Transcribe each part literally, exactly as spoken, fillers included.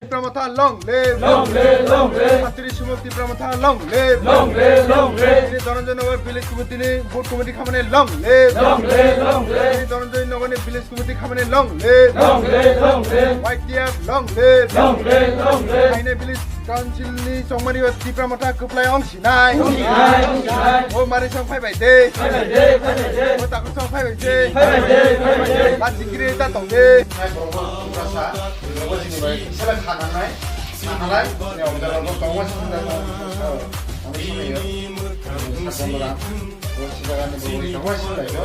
Tipra Motha long live! Long live, long live! Satri Sumuk Tipra Motha long live! Long live, long live! Chini Dhananjay Nagar Village Committee ni Booth Committee khamani long live! Long live, long live! Chini Dhananjay Nagar ni Village Committee khamani long live! Long live, long live! Y T F long live! Long live, long live! Aine Village Council ni chongmani o Tipra Motha kwplai ong sinai! Ong sinai, ong sinai! O mari song phai bai de! Phai bai de, phai bai de! O takhuk song phai bai de! Phai bai de, phai bai de! Ba chikri ta tong de! Hai borok no tubra sa, borok no chini bai sele kha nangnai, kha nangnai, ne omdar borok tongma sini da tong, tong sini yo. Sa tong bora, borok si jaga ni borok tongma sini lai yo.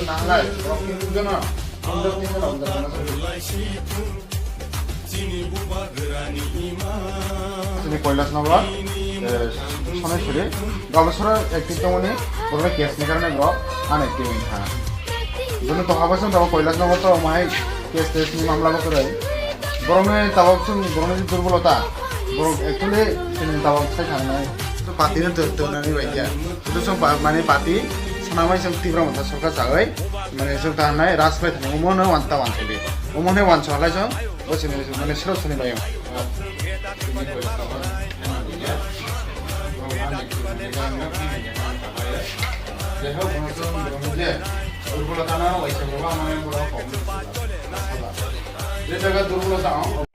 Nangnai, borok tin jono, tin jono omdar borok. Chini Kailasnagar, eh, Sonaisuri, Galesora active tongmani, borok case ni karone borok unactive wngkha. Jono tongha bai song tabok Kailasnagar to omai case test ni mamla bo kwrwi. Borokni tabok chwng borokni je durbolota, borok actually chini tabok sai thangnai. Party no tw-, twnani bai ya. Joto song pa-, mane party sanamai song Tipra Motha sorkar chagwi, mane song ta hanai ras khlai thangwi omo no wan ta wan thangwi. Omo ne wan so halai song, bo chini mane srok sani bai.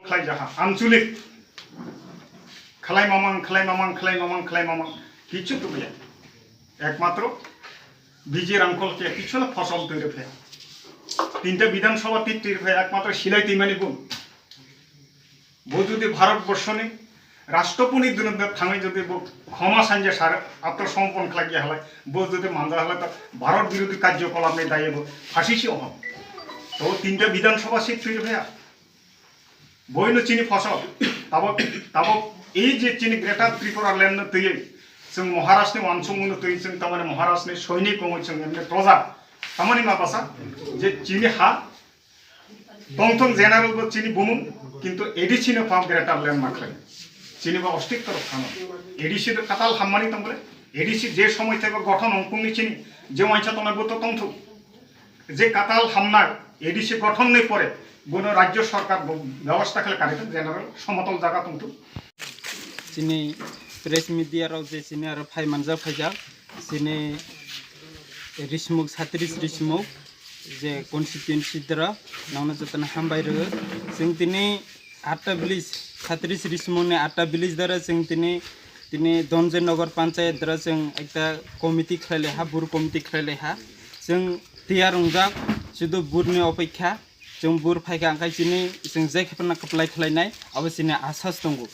Khlai jaha, anchulik. Khlai mamang, khlai mamang, khlai mamang, khlai mamang. Kichu tu ya. Ekmatro, biji rangkol ke kichu la phosol twi rwphe. Tinta Bidhan Sabha tit twi rwphe, ekmatro silai twi mani bun. Bo jodi Bharat Borshoni Rashtrapati dunobda thangwi jodi bo khoma sanja sar atma sompon khlai ya halai, bo jodi manja halai ta Bharat birodhi karyakolap ni daye bo phasi si ohon. To tinta Bidhan Sabha seat twi rwphe. Boino chini phosol. Tabok, tabok ei je chini Greater Tripura land no twiwi, chwng Maharaj ni wansukmung no twiwi, chwng tamani Maharaj ni soinik wngwi chwng emne proja. Tamani ma basa je chini ha tongthong general bo chini bumung, kintu A D C no pha greater land ma khlai. Chini bo ostitto rok phano. A D C to katal hammani tong bole. A D C je somoi thaiba gothon wngkung ni chini je waisa tongnai bo to tongthok. Je katal hamnai A D C gothon ni pore bono rajyo sorkar bo bebosta khle kari general somotol jaga tongthok. Chini press media rok je chini aro phai manjak phaijak, chini Rismuk, Satris Rismuk, je constituency dara nangno jotono hambai rwgo. Chwng tini atta village, Satris Rismuk ni atta village dara chwng tini, tini Dhananjay Nagar Panchayat dara chwng ekta committee khlai lai ha, bur committee khlai lai ha. Chwng tiyar wngjak, sudu bur ni opekha. Chwng bur phaikha, hwnkhai chini, chwng je khe phano kwplai khlainai, abo chini asas tongo.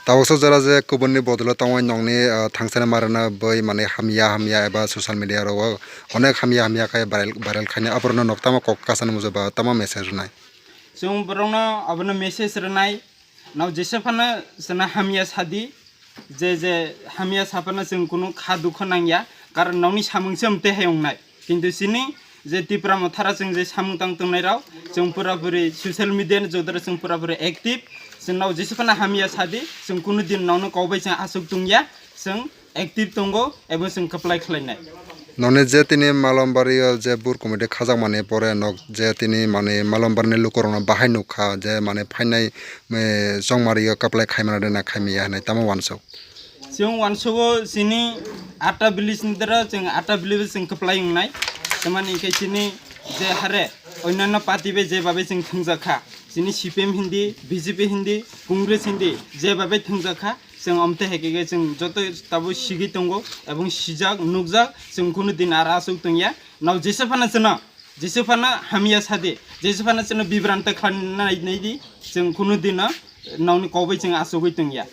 Tabuksa jora je kubunni bodolo tongwi nokni, ah, thangsani marana bai mane hamya hamya eba social media rogo onek hamya hamya khe viral, viral khainai, aborokno nok tamo kok kasani muchung ba tamo message rwnai? Chwng borokno abono message rwnai, nok jesa phano chwngno hamya sadi, je, je hamya saphano chwng kunu kha dukho nangya, karon nokni samung se amtwi hai wngnai. Kintu chini je Tipra Mothara chwng je samung tang tongnai rok, chwng pura puri social media ni jodora chwng pura puri active, chwng nok jesa phano hamya sadi, chwng kunu din nokno kokbai chwng aswk tongya, chwng active tongo, ebo chwng kwplai khlainai. Nokni je tini Malambari o je bur committee khajakmani pore nok je tini mane Malambari ni lukurokno bahai nukha je mane phainai, eh, chongmari o kwplai khaimani de na khaimaya hinui tamo uansuk. Chwng uansugo chini atta village ni dara chwng atta village chwng kwplai wngnai. Tamani hinkhe chini je hare onyanno party bai je babe chwng thwngjak kha. Chini C P M hindi, B J P hindi, Congress hindi je babe thwngjak kha. Chwng omte hai khe chwng joto tabo sigwi tongo ebong sijak nukjak chwng kunu din aro aswk tongya. Nao jesa phano chwngno Jesu phano hamya sadi, Jesu phano chwngno bibranta khlai nai, nai di, chwng kunu dino nokni kokbai chwng achugwi tongya.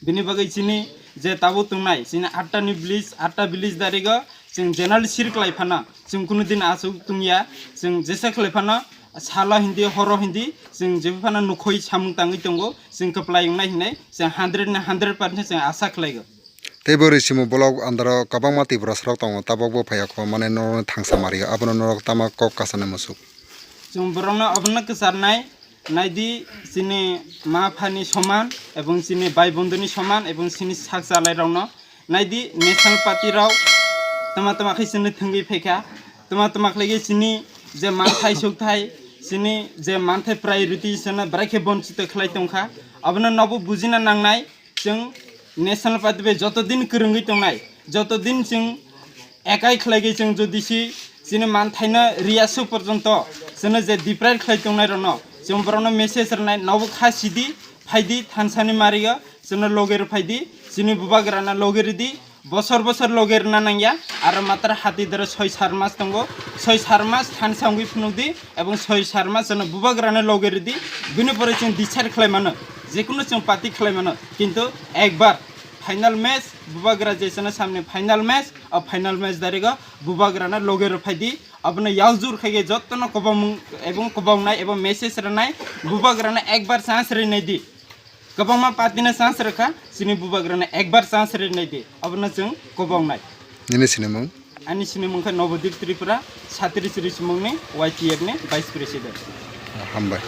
Bini bagwi chini je tabuk tongnai, chini atta ni village, atta village darigo chwng general sir khlai phano chwng kunu din achuk tongya, chwng jesa khlai phano salo hindi, horo hindi, chwng jebo phano nukhoi samung tangwi tongo, chwng kwplai wngnai hinwi chwng hundred ni hundred percent chwng asa khlaigo. Tei bo Risimo block under o kwbangma Tiprasarok tongo, tabok bo phaiya kho, mane norokno thangsa mario, abono norok tama kok kasani musuk. Chwng borokno obono kwcharnai, naidi chini ma phani soman, ebong chini bai bondhuni soman, ebong chini sak chalairokno naidi national party rok tama tama khe chini thwngwi phaikha, tama tama khlaiwi chini je manthai sukthai, Chini je manthai priority sano bwrai khe bonchito khlai tongkha, abono nobo bujina nangnai. Chwng National Party bai joto din kwrwngwi tongnai, joto din chwng ekai khlaigwi chwng jodi si chini manthaino riyasu porjonto chwngno je deprive khlai tongnai rokno chwng borokno message rwnai, nobo kha sidi, phaidi thansani mario chwngno loge rw phaidi, chini bubagrano loge rwdi. Bosor bosor loge rwna nangya, aro matwr hati doro soi sar mas tongo, soi sar mas thansa wngwi phunukdi, ebong soi sar mas chwngno bubagrano loge rwdi. Bini pore chwng decide khlai mano, jekunu chwng party khlai mano, kintu ekbar final match, bubagra je chwngno samni final match, o final match darigo bubagrano loge rw phaidi. Abono yaujur khaigwi jottono kobomung ebong kobongnai ebong message rwnai, bubagrano ekbar chance rwnaidi. Kwbangma party no chance rwkha, chini bubagrano ekbar chance rwnaidi, abono chwng kobongnai. Nini sinimung? Ani sinimung khe Nobodip Tripura, satris risimungni Y T F ni vice president. Hambai.